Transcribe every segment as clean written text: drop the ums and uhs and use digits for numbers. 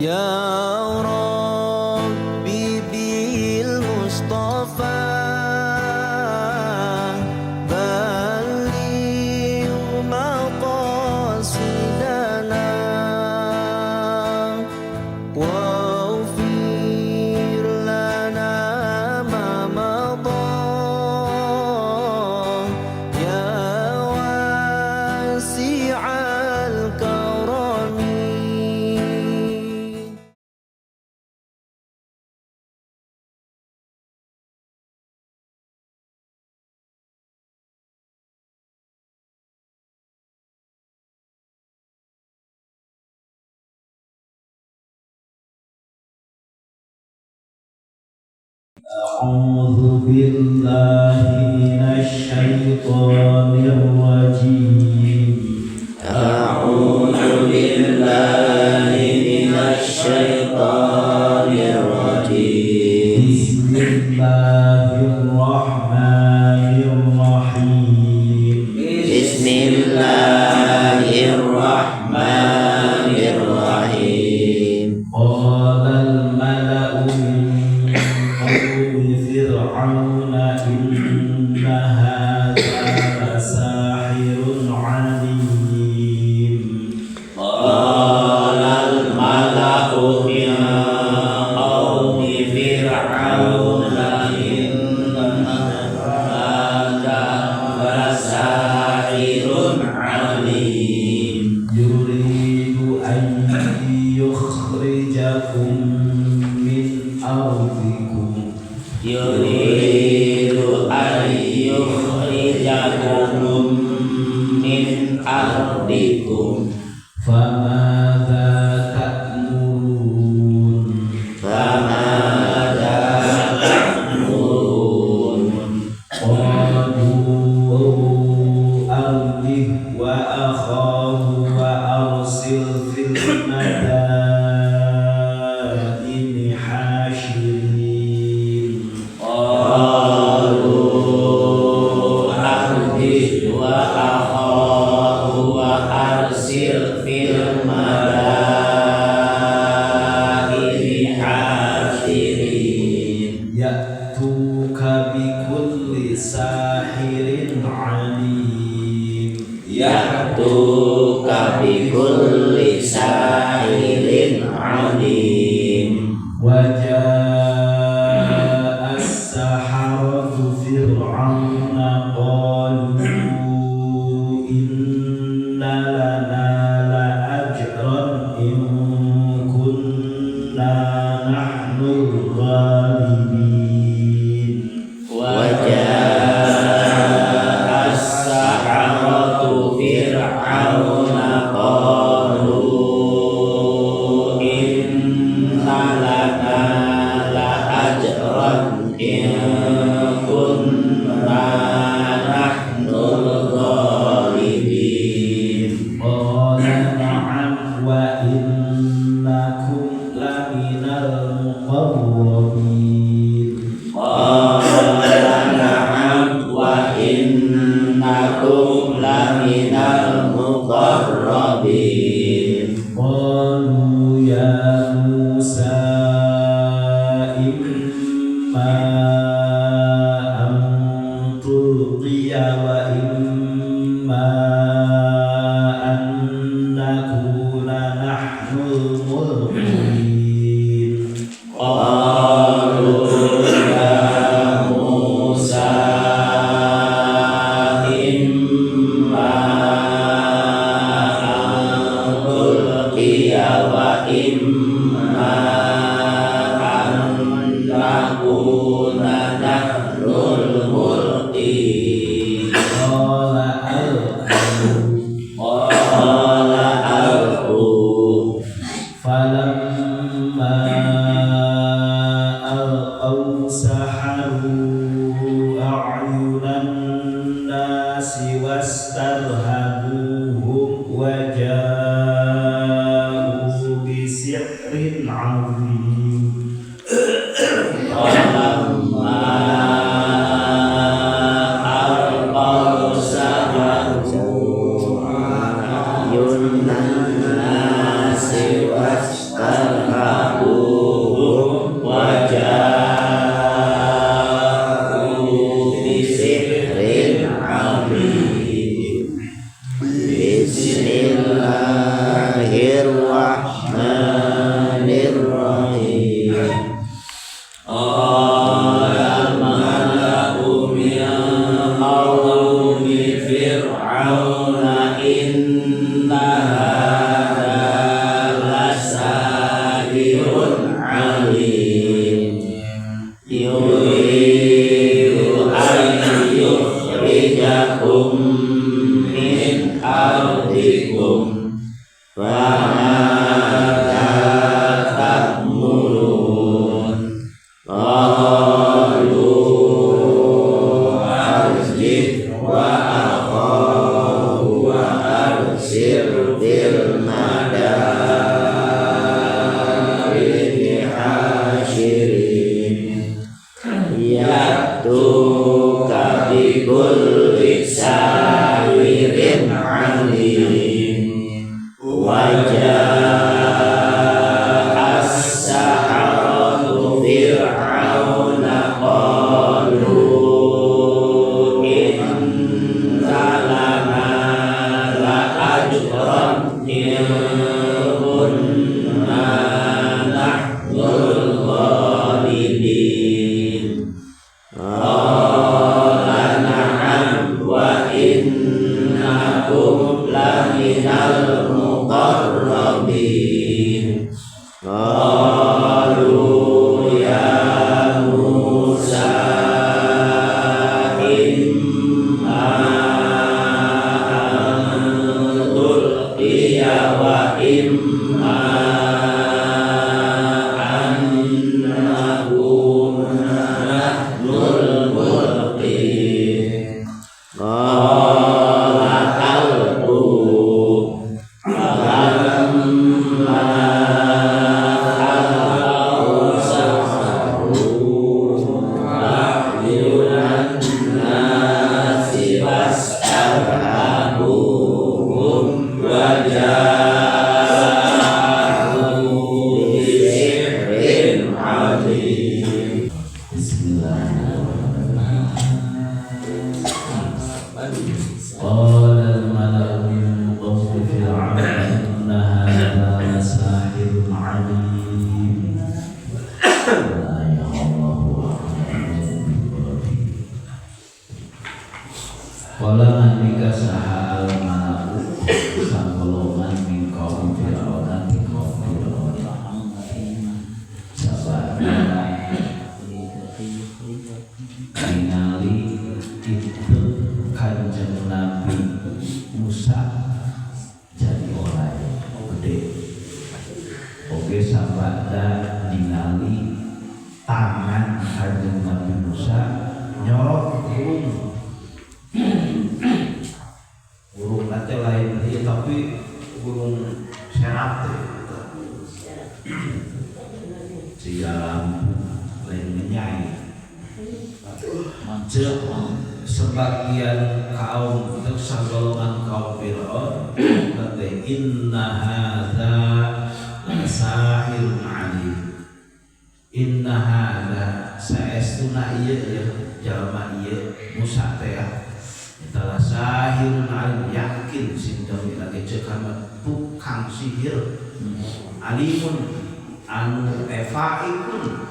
يا ربي بالمصطفى بلغ مقاصدنا واغفر لنا ما مضى يا واسع الكرم. أعوذ بالله من الشيطان الرجيم. أعوذ بالله من الشيطان الرجيم. بسم الله الرحمن الرحيم. بسم الله الرحمن الرحيم. قال الملأ من قوم فرعون إن هذا لساحر عليم. قال الملأ من قوم فرعون إن هذا لساحر عليم. يريد أن يخرجكم من أرضكم. يريد أن يخرجكم من أرضكم. فماذا تأمرون؟ فماذا تأمرون؟ قالوا أرجه وأخاه وأرسل في المدائن حاشرين. قالوا أرجه وأخاه وأرسل في المدائن حاشرين. يأتوك بكل ساحر عليم. يأتوك بكل ساحر عليم. وجاء السحرة فرعون قالوا إن لنا لأجرا إن كنا نحن الغالبين. وجاء السحرة فرعون قالوا إن لنا لأجرا إن كنا نحن الغالبين. قال نعم وإنكم لمن المقربين. قال نعم وإنكم لمن المقربين. قالوا يا موسى إما أن تلقي وإما أن نكون نحن الملقين. قالوا يا موسى إما أن تلقي وإما أن نكون نحن الملقين. قال ألقوا. قال ألقوا. فلما ألقوا سحروا أعين الناس واسترهبوهم وجاءوا بسحر عظيم. فلما ألقوا سحروا أعين الناس واسترهبوهم sahirun alim yuridu an yukhrijakum min ardikum famadza ta'murun qalu arjih wa akhahu wa arsil fil madaini hasyirin ya'tuka bikulli sahirin alim wa ja'a as-saharatu fir'auna qalu inna lana la'ajran in kunna nahnul ghalibin qala na'am wa innakum laminal muqarrabin qalu ya Musa imma an tulqiya wa imma an nakuna nahnul mulqin qala alqu falamma alqaw saharu a'yunan nasi wastarhabuhum wa ja'u bisihrin 'adzim. Bismillahirrahmanirrahim. Qala al-mala'u min qawmi fir'auna inna hadza lasahirun 'alim. La ya'lamu Qala nandika saha al-mala'u sagolongan min qaumi fir'auna min qaumi fir'auna sabana ningali itu Kanjeng Nabi Musa jadi orang gede. Oke sabada ningali tangan Kanjeng Nabi Musa nyorot burung. Burung nanti lain dia tapi burung serap teh. Jika lampu lain menyai. Cek sebagian kaum itu sagolongan kaum Fir'aun kata inna hadza lasahirun alim. Inna hadza saestuna ieu ieu jalma ieu Musa teh eta lasahirun alim yakin sing demi lagi ceuk tukang sihir alimun anu efaikun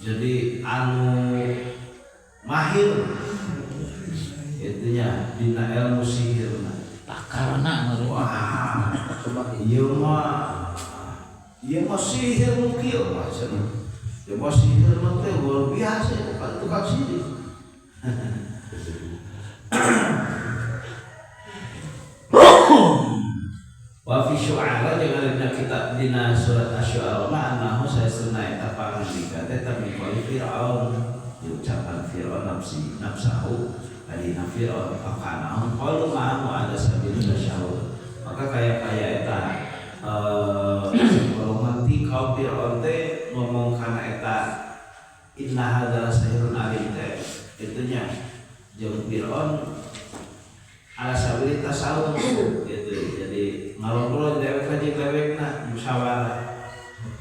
jadi anu mahir itunya dina ilmu sihir pakarna wah ieu mah sihir nu kieu mah cenah ieu mah sihir mah teh luar biasa bukan tukang sihir. Wa fi syu'ara jeung dina kitab dina surat asy-syu'ara mah annahu saestuna eta pangandika teh tami qali Fir'aun diucapkan Fir'aun nafsi nafsahu alina Fir'aun fakanahum qalu ma'ahu ala sabil tasyahud maka kaya-kaya eta golongan ti kaum Fir'aun teh ngomong kana eta inna hadza sahirun alim teh itunya jeung Fir'aun ala sabil tasawuf gitu jadi ngalongkrol dewek aja dewekna musyawarah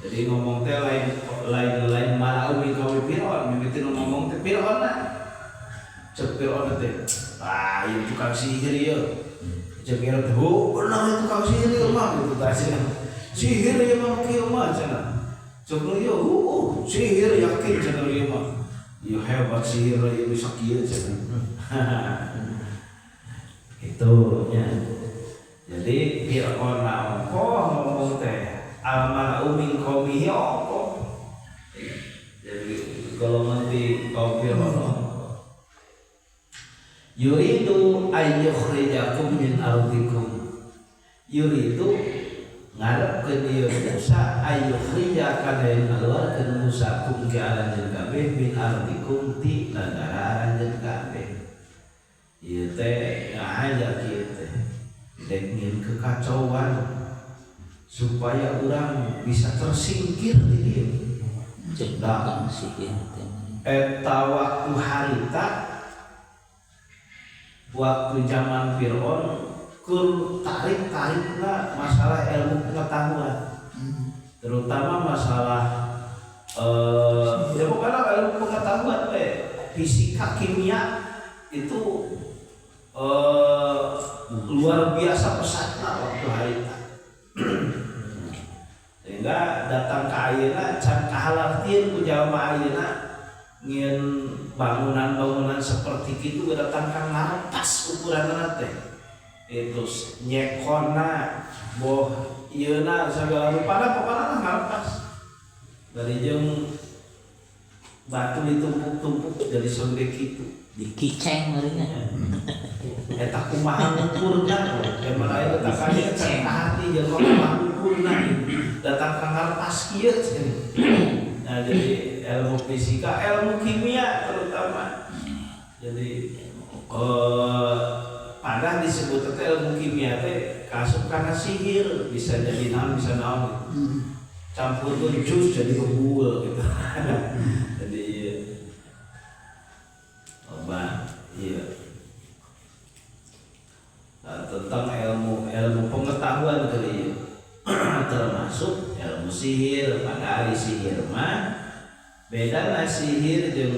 jadi ngomong teh lain lain lain mala'u min kaum Fir'aun mimiti nu ngomong teh Fir'aun na cek Fir'aun teh ah ieu tukang sihir ieu cek Fir'aun teh oh bener ieu tukang sihir ieu mah gitu tah cenah sihir ieu mah kieu mah cenah cek nu ieu oh sihir yakin cenah ieu mah ieu hebat sihir ieu bisa kieu cenah itu nya. Jadi Fir'aun ongkoh ngomong teh al mala'u min qaumi qaumihi ongko. Jadi golongan di kaum Fir'aun. Yuridu ayyukhrijakum min ardikum. Yuridu ngarepkeun ieu Musa ayyukhrija kana yen ngaluarkeun Musa kum ka aranjeun kabeh min ardikum ti nagara aranjeun kabeh. Ieu teh ngahaja kieu teh dek ngieun kekacauan supaya urang bisa tersingkir di dieu. Cek tukang sihir teh. Eta waktu harita waktu zaman Fir'aun kur tarik-tarikna masalah ilmu pengetahuan, terutama masalah ya pokoknya ilmu pengetahuan teh fisika kimia itu luar biasa pesatna waktu harita sehingga datang ke ayeuna can kahalartieun ku jalma ayeuna ngieun bangunan-bangunan seperti kitu datang ka ngarepas ukuranna teh itu nyekona boh ieuna sagala rupana pokona ngarepas bari jeung batu ditumpuk-tumpuk jadi sagede kitu dikiceng meureunnya. Eta kumaha ngukurna zaman ayeuna tak kaya can hati jelema kumaha ngukurna datang ka ngarepas kieu. Nah jadi ilmu fisika, ilmu kimia terutama. Jadi padahal disebut teh ilmu kimia teh kasup kana sihir, bisa jadi naon bisa naon gitu. Campur tuh jus jadi kebul gitu. Jadi obat iya. Nah, tentang ilmu ilmu pengetahuan kali ya. Termasuk ilmu sihir. Pada ahli sihir mah beda sihir jeung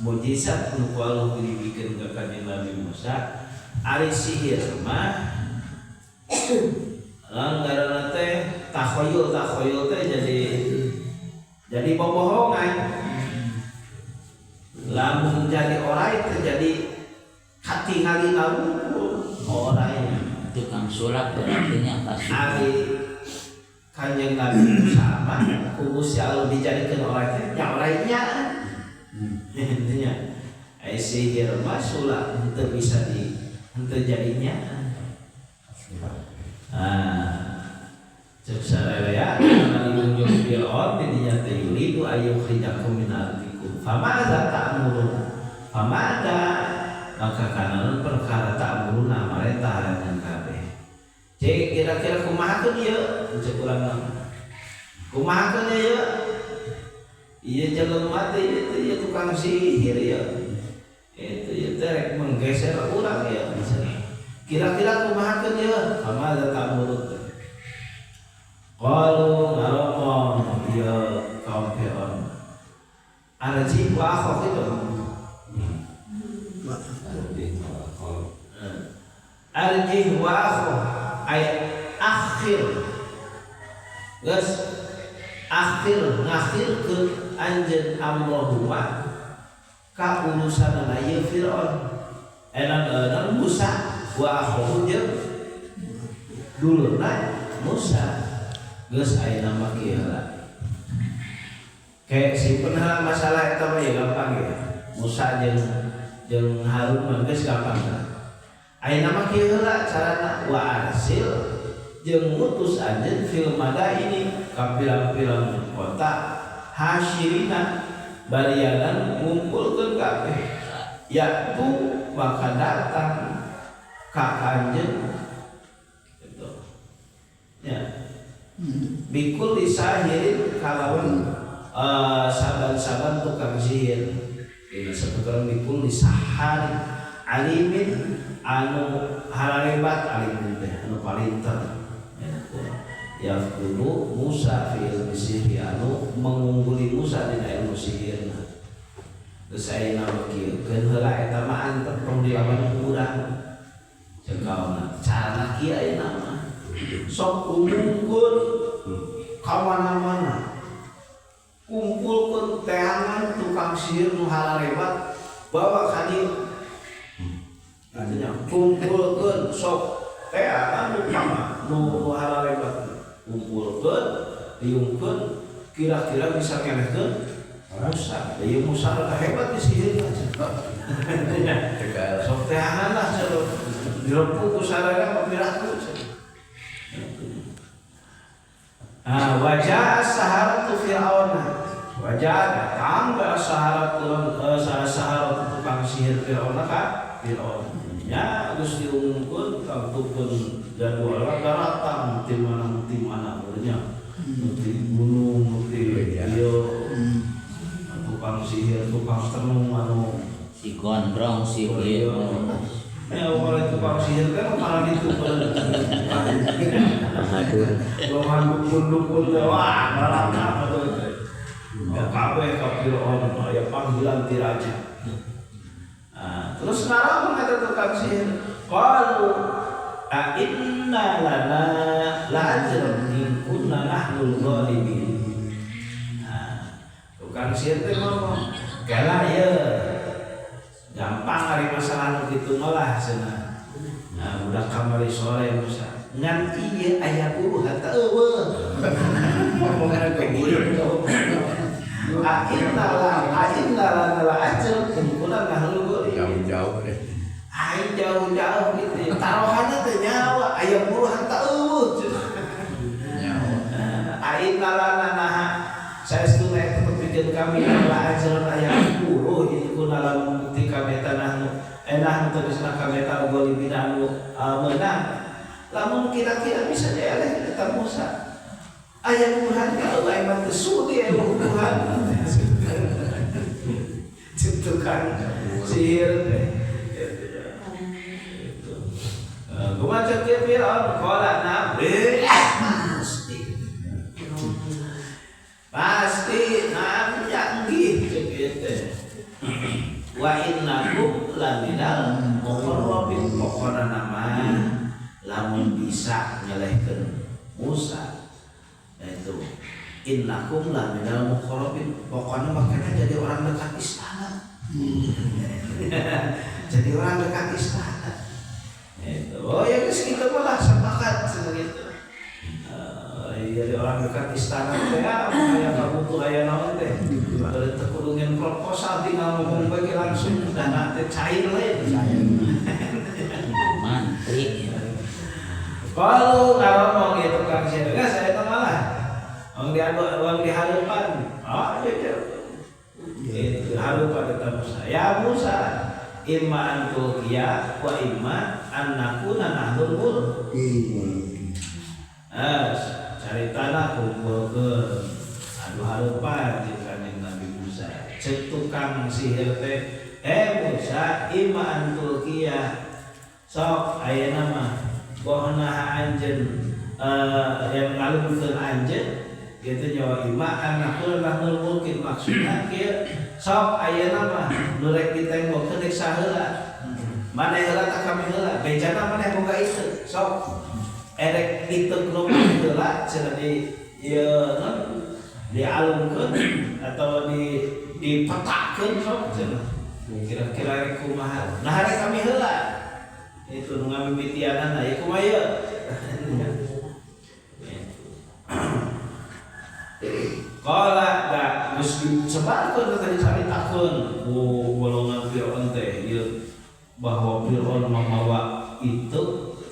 mujizat nu ku Allah dibikeun ka Kanjeng Nabi Musa. Ari sihir mah ngaranna teh takhoyul, takhoyul teh jadi bobohongan. Lamun jadi orai teh jadi katingali wungkul orai. Tukang sulap berarti nya pasti. Ari Kanjeng Nabi Musa mah ku Gusti Allah dijadikeun orai teh nya orainya. Intinya ai sihir mah sulap henteu bisa di henteu jadinya. Ah, cek sararea ngalilung Fir'aun di dinya teh yuridu ayyukhrijakum min ardikum famadza ta'murun famada maka kana perkara ta'muruna marentah aranjeun kabeh. Cek kira-kira kumaha keun ieu cek urang mah kumaha keun ieu ieu jelema teh ieu teh ieu tukang sihir ieu itu ieu teh rek menggeser urang ieu kira-kira kumaha keun ieu famadza ta'murun. Qalu ngaromong ieu kaum Fir'aun arji wa akhok itu arji wa akhok ay akhir geus akhir ngakhirkeun anjeun amrohuma ka urusanana ieu Fir'aun enan Musa wa akhohu jeung dulurna Musa geus ayeuna mah kieu heula. Kayak simpen heula masalah eta mah ya gampang ya. Musa jeung Harun mah geus gampang lah. Ayeuna mah kieu heula carana wa arsil jeung ngutus anjeun fil madaini ka pirang-pirang kota hasyirina barianan ngumpulkeun kabeh yaitu maka datang ka anjeun gitu. Ya. Bikul disahirin kalawan saban-saban tukang sihir. Ini sebetulnya bikul disahari alimin anu hararebat alimin teh anu palinter. Ya dulu Musa fi ilmi sihri anu mengungguli Musa dina ilmu sihirna. Geus ayeuna mah kieu keun heula eta mah antep tong dilawan ku urang. Ceuk kaona carana kieu ayeuna mah sok umumkeun ka mana-mana. Kumpulkeun teangan tukang sihir nu hararebat bawa ka dieu. Artinya kumpulkeun sok teangan nu hararebat. Kumpulkeun, liungkeun, kira-kira bisa ngelehkeun Musa. Ieu Musa rada hebat di sihir aja. Sok teangan lah cenah. Dirempu ku sarana piraku cenah. Ah, wajah saharatu Fir'aun. Wajah datang ke saharatu tukang sihir Fir'aun ka Fir'aun. Ya, geus diumumkeun tangtukeun jadwalna datang ti mana nya. Ti gunung ti ieu tukang sihir, tukang tenung anu si gondrong si ieu. Ya, oleh tukang sihir kan malah itu. Aduh. Lohan dukun-dukun teh wah malah apa tuh itu. Ya kabeh ka Fir'aun aya panggilan ti raja. Nah, terus ngarang eta tukang sihir. Qalu a inna lana la ajran in kunna nahnul ghalibin. Nah, tukang sihir teh ngomong, "Kela ieu gampang ari masalah nu kitu malah cenah." Nah, budak kamari sore Musa. Ngan ieu aya buruh teh eueuh. Ngomongna ge kitu. A inna lana la ajran in kunna nahnul ghalibin. Jauh-jauh deh. Aing jauh-jauh gitu. Taruhanna teh nyawa aya buruhan teh eueuh cenah. Nyawa. Aing lalana naha saestuna eta tepikeun kami la ajran aya buruh in kunna lamun bukti kami tanah enah tegasna kami ta ghalibina anu meunang. Lamun kira-kira bisa dieleh eta Musa. Aya buruhan ka eueuh aing mah teu sudi aya buruhan. Tukang sihir teh. Kumaha cek Fir'aun qala na'am pasti. Pasti na'am ya nggih cek ieu teh. Wa innakum laminal muqarrabin pokona nama lamun bisa nyelehkeun Musa. Nah itu innakum laminal muqarrabin pokona makanya jadi orang dekat istana. Jadi orang dekat istana. Itu. Oh ya geus kitu malah sepakat cenah gitu. Jadi orang dekat istana teh aya kabutuh aya naon teh. Bari teu kudu ngen proposal tinggal ngomong bae langsung dana teh cair we. Mantri. Kalau ngaromong ieu tukang sihir geus eta malah. Wong di hareupan. Ah iya. Itu hareupan eta Musa. Ya Musa, imma an tulqiya wa imma an nakuna nahnul mulkin. Cari tanah kumpulkeun. Adu hareupan jeung kanjeng Nabi Musa. Cek tukang sihir teh, Musa, imma an tulqiya. Sok ayeuna mah bohna anjeun yang ngalungkeun anjeun gitu nyawa imma an nakuna nahnul mulkin maksudna kieu sok ayeuna mah nu rek ditembokkeun rek saheula. Maneh heula tah kami heula, bejana maneh boga itu. Sok erek itu nu heula cenah di ieu naon dialungkeun atau di dipetakeun sok cenah. Kira-kira rek kumaha. Nah rek kami heula. Itu nu ngamimitianana ya kumaha ieu. Qala da geus disebarkeun tadi caritakeun ku golongan Fir'aun teh ieu bahwa Fir'aun mamawa itu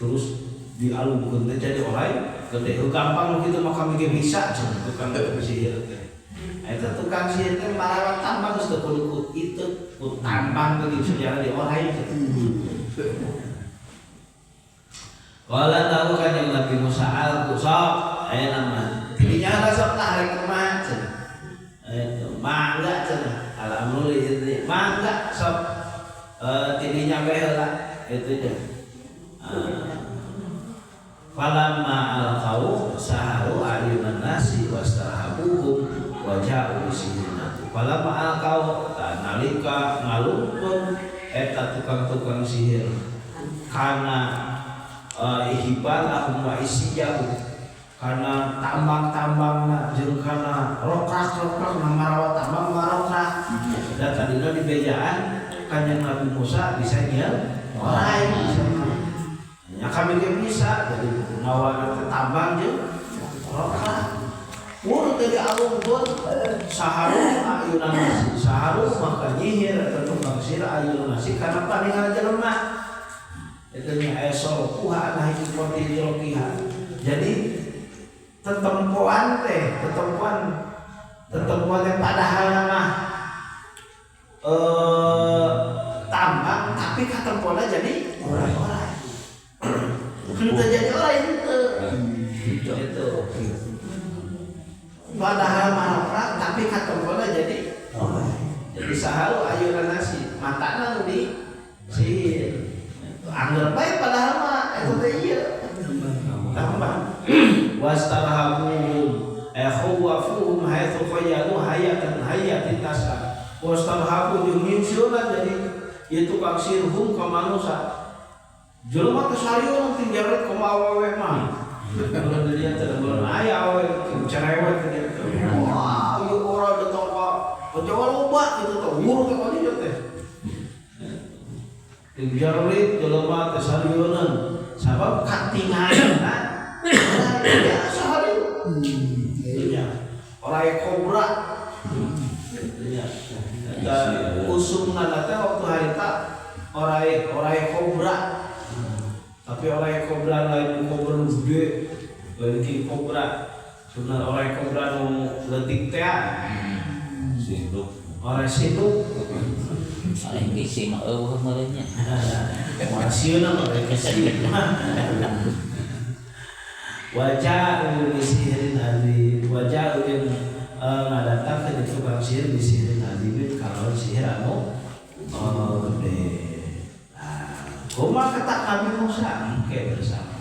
terus dialungkeun teh jadi orai gede gampang kitu mah kami ge bisa cenah tukang sihir teh. Eta tukang sihir teh marawat tambang geus teu kudu ku itu ku tambang teh sejarah di orai. Qala tahu kan yang Nabi Musa al-Qusab aya nama tidinya sok tah rek kumaha cenah. Itu mangga cenah al-amru li mangga sok tidinya bae heula itu nya. Falamma alqau saharu ayunan nasi wastarhabuhum wa ja'u bisihrin. Falamma alqau nalika ngalungkeun eta tukang-tukang sihir kana ihibalahum wa isiyahu karena tambang-tambangna jeung kana rokrak-rokrak marawa tambang marokrak. Dan tadina di bejaan kanjeng Nabi Musa bisa nyeul orai. Ya kami ge bisa jadi mawa tambang jeung Rokra. Urut dari alungkeun saharum ayunan nasi, saharum maka nyihir atau tukang sihir ayunan nasi karena paningal jelema. Itu nya esol kuha nah hiji rokiha. Jadi tetempoan teh, tetempoan tetempoan teh padahal mah tambang tapi katempona jadi orai-orai. Henteu jadi orai henteu. Gitu. Padahal maraprak tapi katempona jadi orai. Jadi sahalu ayunan nasi, matana nu di sihir. Angger bae padahal mah eta teh ieu. Tambang. Wastarhabuhum khawafuhum haitsu khayyalu hayatan hayatin tasa. Wastarhabu jeung nyingsieunan jadi ieu tukang sihir hum ka manusa. Jelema teh sarieun ting jaret kumaha awewe mah. Belum dilihat teh belum aya awewe cerewet gitu. Wah, ieu urang datang ka Jawa loba gitu teh. Urut teh kadieu teh. Ting jaret jelema teh sarieunan. Sabab katingalna biasa harieu. Nya. Orai kobra. Nya. Eta usumna teh waktu harita orai orai kobra. Tapi orai kobra lain kobra nu gede, lain king kobra. Sebenarnya orai kobra nu leutik teh. Sinduk. Orai sinduk. Paling kisi mah eueuh meureun nya. Moal sieun orai kisi. Waja'u bisihrin azim, waja'u jeung ngadatangkeun itu tukang sihir bisihrin azimin kalau sihir anu gede. Nah, kumaha kata Nabi Musa engke bersama.